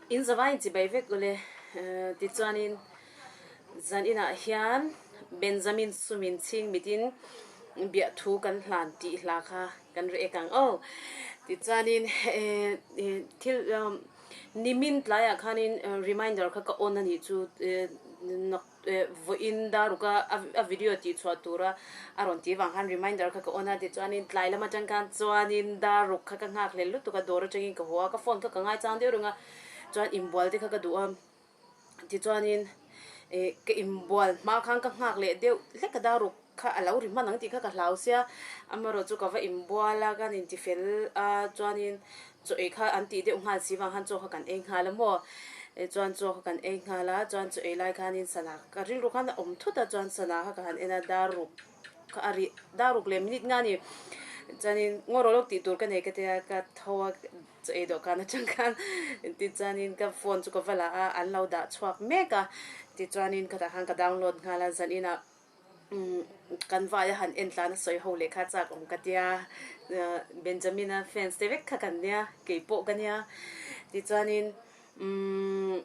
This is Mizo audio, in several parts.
In zavai in chibai vek ule tichuanin zan inah hian Benjamin Sumin chhing mitin biahthu kan hlan tih hla kha kan reh ek ang aw. Tichuanin thil nimin tlaiah khanin reminder kha ka on a nih chu Vawiin daruka a video tih chhuah tura a rawn tih vang khan reminder kha ka on a, tichuanin tlai lam atang khan chuanin daruk kha ka nghak hlel lutuk a, dawr atangin ka haw a, ka phone kha ka ngai chang deuh reng a, chuan inbual te kha ka duh a, tichuanin ih ka inbual hma khan ka nghak leh deuh hlek a daruk kha a lo ri hman ang tih kha ka hlau sia, amaherawhchu ka va inbual a, kan intifel a, chuanin Chaw ei kha an tih deuh nghal si vang khan chaw kha kan ei nghal a maw? Chuan chaw kha kan ei nghal a, chuan chaw ei lai khanin sana ka rilru khan a awm thut a, chuan sana kha ka han en a, dar ruk kha a ri dar ruk leh minute nga a ni. Chuanin ngaw rawh lawk tih tur ka nei ka tia ka tho a, chaw ei dawhkan atang khan tichuanin ka phone chu ka va la a, an lo dah chhuak mek a, tichuanin khatah khan ka download nghal a, zaninah Kan vai a han en tlan a sawi ho leh kha chak awm ka tia, Benjamin-a fans te vek kha kan nia, kei pawh ka nia. Tichuanin umm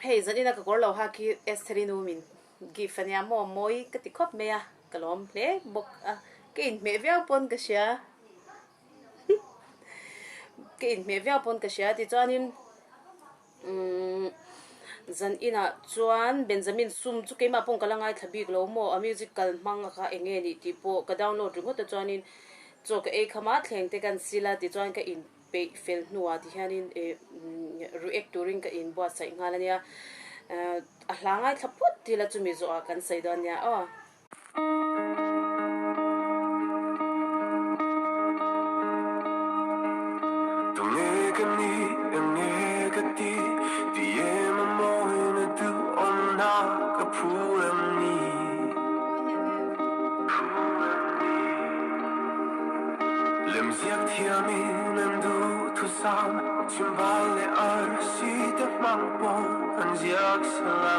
hei zanin a ka kawr lo hak hi Esther-i nu min gift a nia maw mawi ka ti khawp mai a, ka lawm hle bawk a, ka inhmeh viau pawn ka hria, ka inhmeh viau pawn ka hria tichuanin. Umm zan inah chuan Benjamin sum chu keimah pawh ka la ngaithla bik lo maw a music kal hmang a kha eng nge nih tih pawh ka download ringawt a chuanin chaw ka ei kham a thleng te kan sil a tichuan ka in peih fel hnuah ti hianin eh react turin ka in buatsaih nghal a nia a hla ngaithla phawt thil a chumi zawhah kan sawi dawn nia aw. Tunge ka ni enge ka ti ti em a mawina duhawmna ka phu em ni Lemziak thiamin an duhthusam chhimbal leh arsi te hmang pawh an ziak sela.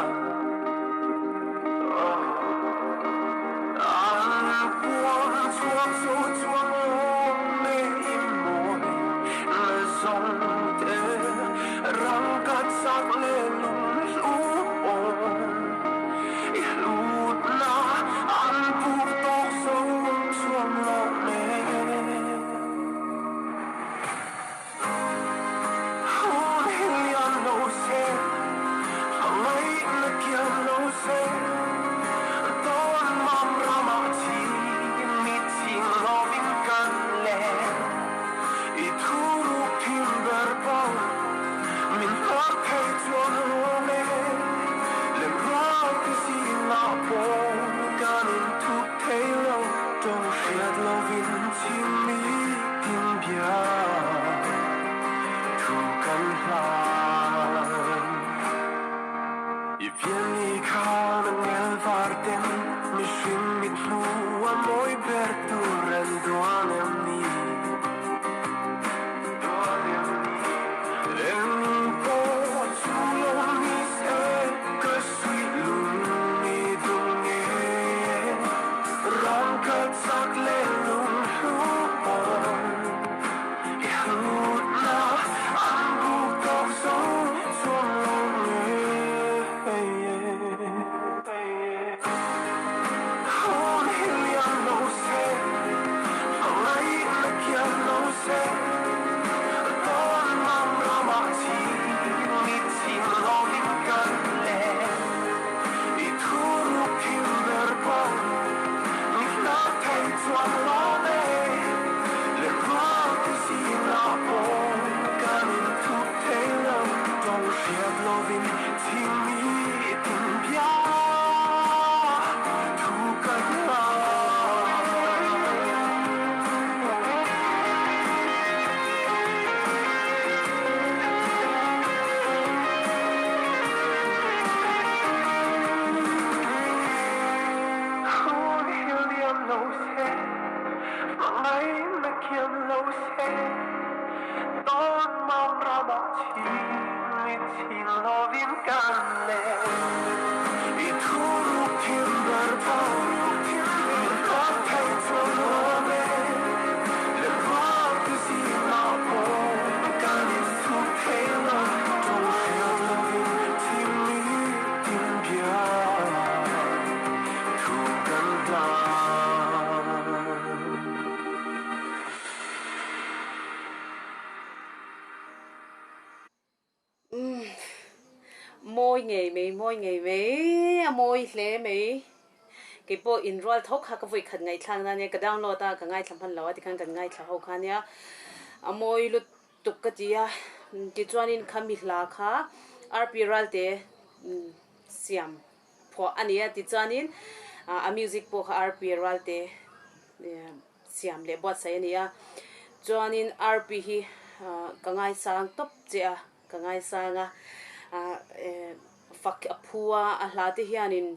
Mawi ngei mai, mawi ngei mai, a mawi hle mai. Keipawh inrual tho kha ka vawi khat ngaihthlak na nia, ka download a, ka ngaithla hman lo a tikhan kan ngaithla ho kha nia. A mawi lutuk ka ti a, tichuanin khami hla kha RP Ralte siam phuah a ni a, tichuanin a music pawh kha RP Ralte siam leh buatsaih a ni a. Chuanin RP hi ka ngaisang tawp che a. Ka ngaisang a, fak a phu a, a hla te hianin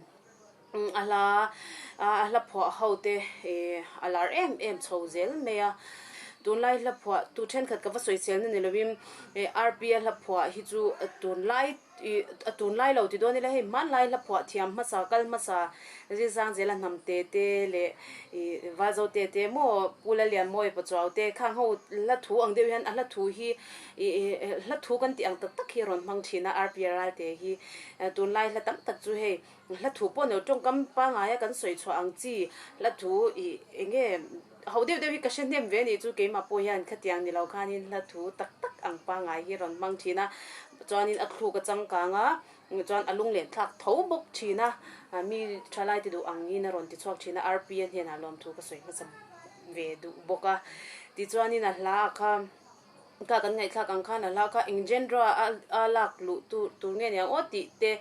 a hla a hla phuah ho te a lar em em chho zel mai a. Tunlai hla phuah tu thenkhat ka va sawisel na ni lovin RP a hla phuah hi chu tunlai a tunlai lo ti dawn ila hei hmanlai hla phuah thiam hmasa kal hmasa Zizang zela hnam te te leh ih Valzo te te maw Pu Lalianmawi Pachuau te khang ho hla thu ang deuh hian a hla thu hi ih hla thu kan tih ang tak tak hi a rawn hmang thin a RP Ralte hi tunlai hla tam tak chu hei hla thu pawh ni lo tawngkam pangaia kan sawi chhuah ang chi hla thu ih eng nge ho deuh deuh hi ka hre hnem ve a nih chu keimah pawh hian khatiang ni lo khanin hla thu tak tak ang pangai hi a rawn hmang thin a chuanin a thluk a changkang a. Chuan a lung leh thlak tho bawk thin a, mi thalai ti duh angin a rawn ti chhuak thin a, RP a hnenah lawmthu ka sawi hmasa ve duh bawk a. Tichuanin a hla ah kha kha kan ngaihthlak ang khan a hla kha eng genre a a lak luh tur tur nge niang aw tih te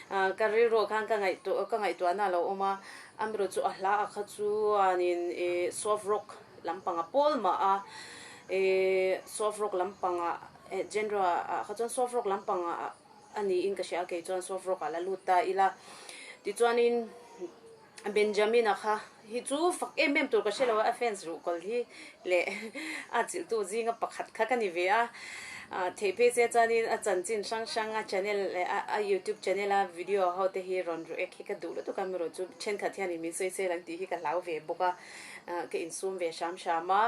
ka rilruah khan ka ngaihtuah ka ngaihtuahna a lo awm a, amaherawh chu a hla ah kha chuanin ih soft rock lampang a pawl mah a, ih soft rock lampangah genre ah kha chuan soft rock lampangah A niin ka hria a, kei chuan soft rock ah la lut ta ila. Tichuanin Benjamin-a kha hi chu fak em em tur ka hre lo a, a fans ruhkawl hi leh a chilhtu zinga pakhat kha ka ni ve a. Theih phei che chuanin a chanchin hrang hrang a channel leh a youtube channel a video ho te hi rawn ru ek hi ka duh lutuk a, amaherawh chu thenkhat hianin min sawi sel ang tih hi ka hlau ve bawk a, ka insum ve hram hram a.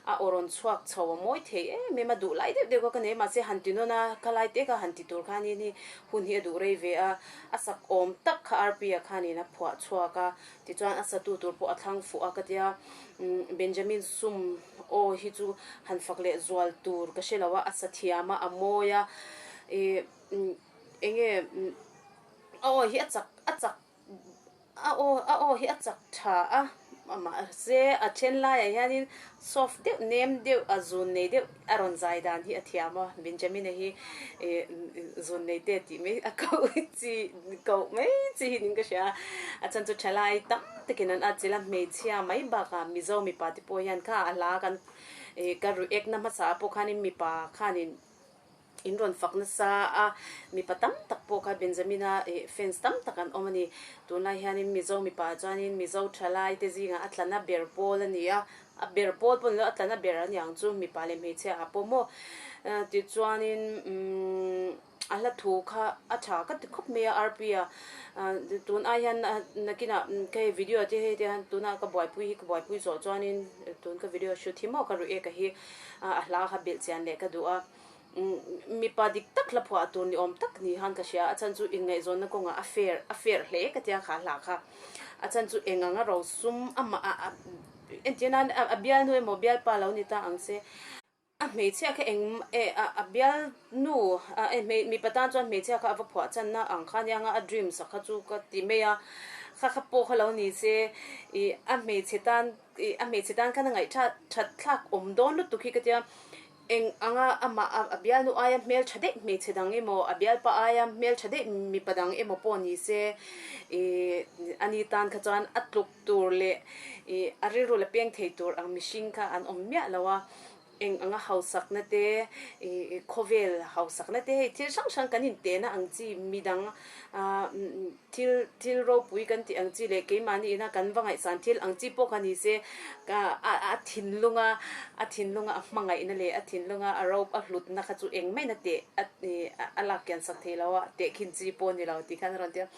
A aw rawn chhuak chho a mawi thei em em a, duh lai deuh deuh kha ka nei mahse han ti nawn a, ka lai te kha han ti tur khanin hi hun hi a duh rei ve a, a sak awm tak kha RP-a khanin a phuah chhuak a, tichuan a satu tur pawh a thlang fuh a ka tia, Benjamin Sum aw hi chu han fak leh zual tur ka hre lo a, a sa thiam a, a mawi a, ih eng nge a aw hi a chak a chak. A aw a aw hi a chak tha a, mahse a then laiah hianin soft deuh nem deuh a zun nei deuh a rawn zai dan hi a thiam a, Benjamina hi ih zun nei te tih mai a koh chi koh mai chi hi niin ka hria a, a chhan chu thalai tam takin an atchilh a, hmeichhia mai bakah Mizo mipa te pawh hian kha a hla kan ih ka react na hmasa ah pawh khanin mipa khanin In rawn fak nasa a, mipa tam tak pawh kha Benjamina ih fans tam tak an awm a ni. Tunlai hianin Mizo mipa chuanin Mizo thalai te zingah a tlana ber pawl a ni a, a ber pawl pawh ni lo a tlana ber a ni ang chu mipa leh hmeichhia ah pawh maw. Tichuanin umm a hla thu kha a tha ka ti khawp mai a RP a, tun ai hian nakinah ka hei video te hei te hian tunah ka buaipui hi ka buaipui zawh chuanin tun ka video shoot hi maw ka ruih ek a hi a hla kha belh chian leh ka duh a. Mipa dik tak hla phuah tur ni awm tak ni khan ka hria a, a chhan chu inngaihzawnna kawngah a fair a fair hle ka tia kha hla kha. A chhan chu eng anga rosum amah a a entir nan a bialnu emaw bialpa lo ni ta ang se. A hmeichhia kha eng e a a bialnu a e hmei mipa tan chuan hmeichhia kha a va phuah channa ang kha nia nga a dreams a kha chu ka ti mai a, kha kha pawh kha lo ni se ih a hmeichhe tan ih a hmeichhe tan khan a ngaihthlak that thlak awm dawn lutuk hi ka tia. Eng anga amah a bialnu aia hmeltha daih hmeichhe dang emaw, a bialpa aia hmeltha daih mipa dang emaw pawh ni se, ih ani tan kha chuan a tluk tur leh ih a rilru la peng thei tur ang mihring kha an awm miah lo a. Eng anga hausakna te, ih khawvel hausakna te hei thil hrang hrang kan intehna ang chi midang ah Thil thil ropui kan tih ang chi leh keimahni ina kan va ngaihsan thil ang chi pawh kha ni se, ka a a thinlunga a thinlunga a hmangaihna leh a thinlunga a rop a hlutna kha chu eng maina teh a a lak kian sak thei lo a, tehkhin chi pawh a ni lo tih khan a rawn ti a.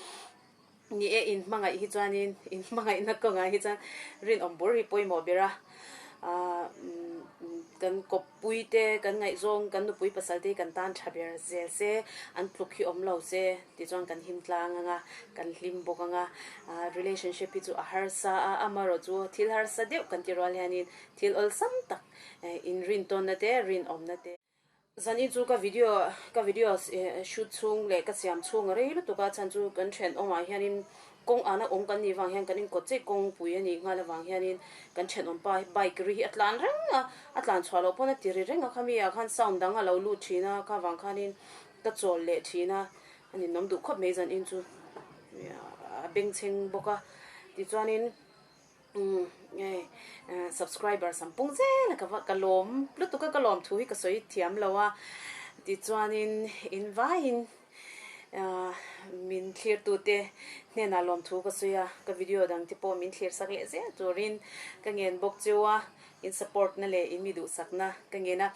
Ni e, in hmangaih hi chuanin in hmangaihna kawngah hi chuan rinawm bur hi pawimawh ber a, ah kan kawp Pui te, kan ngaihzawng, kan nupui pasal te hi kan tan tha ber zel se, an tluk hi awm lo se tichuan kan him tlang ang a, kan hlim bawk ang a. Relationship hi chu a harsa a, amaherawh chu thil harsa deuh kan ti rual hianin thil awlsam tak inrintawnna te, rinawmna te. Zanin chu ka video ka video shoot chhung leh ka siam chhung a rei lutuk a, chhan chu kan thenawmah hianin kawng ana awm kan nih vang hian kan inkawt chiah kawngpui a nih nghal avang hianin kan thenawm pa hi bike ri hi a tlan reng a, a tlan chhuah loh pawn a ti ri reng a, khami ah khan sound dang a lo lut thin a, kha vang khanin ka chawl leh thin a, a ninawm duh khawp mai zanin chu a bengchheng bawk a, tichuanin. Umm hei subscribers an pung zel a ka va ka lawm lutuk a ka lawm thu hi ka sawi thiam lo a tichuanin in vaiin ah min thlir tute hnenah lawm thu ka sawi a ka video dang te pawh min thlir sak leh zel turin ka ngen bawk cheu a in support na leh in mi duhsak na ka ngen a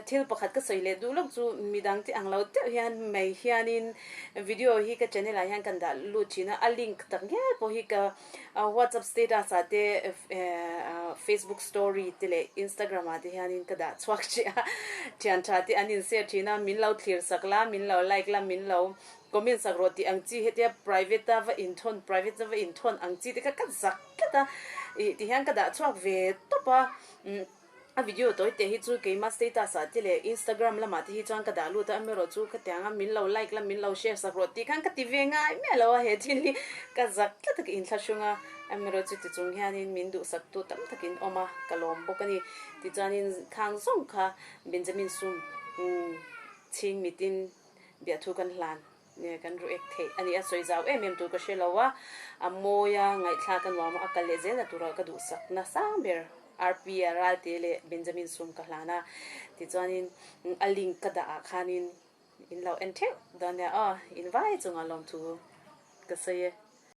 thil pakhat ka sawi leh duh lawk chu midang te ang lo deuh hian mai hianin video hi ka channel ah hian kan dah lut thin a a link tak ngial pawh hi ka WhatsApp status ah te Facebook story te leh Instagram ah te hianin ka dah chhuak ṭih a, ṭhian ṭha te an inshare ṭhin a, min lo thlir sak la, min lo like la, min lo comment sak rawh tih ang chi hetia private a va inthawn private a va inthawn ang chi te kha ka zak tlat a, ih ti hian ka dah chhuak ve tawp a. A video tawi teh hi chu keima status ah te leh Instagram lamah te hi chuan ka dah lut a, amaherawh chu ka tiang a min lo like la min lo share sak rawh tih khan ka ti ve ngai miah lo a, he thil hi ka zak tlat a ka inthlahrung a, amaherawh chu tichung hianin min duhsak tu tam takin awm a, ka lawm bawk a ni. Tichuanin khang zawng kha Benjamin Sum chhing mitin biahthu kan hlan. Nge kan ru ek theih a ni a sawi zau em em tur ka hre lo a, a mawi a, ngaihthlak a nuam a, a kal leh zelna tura ka duhsak na sang ber RP a Ralte leh Benjamin Sum ka hlan a, tichuanin a link ka dah ah khanin in lo en theuh dawn nia aw, in vai chunga lawmthu ka sawi e.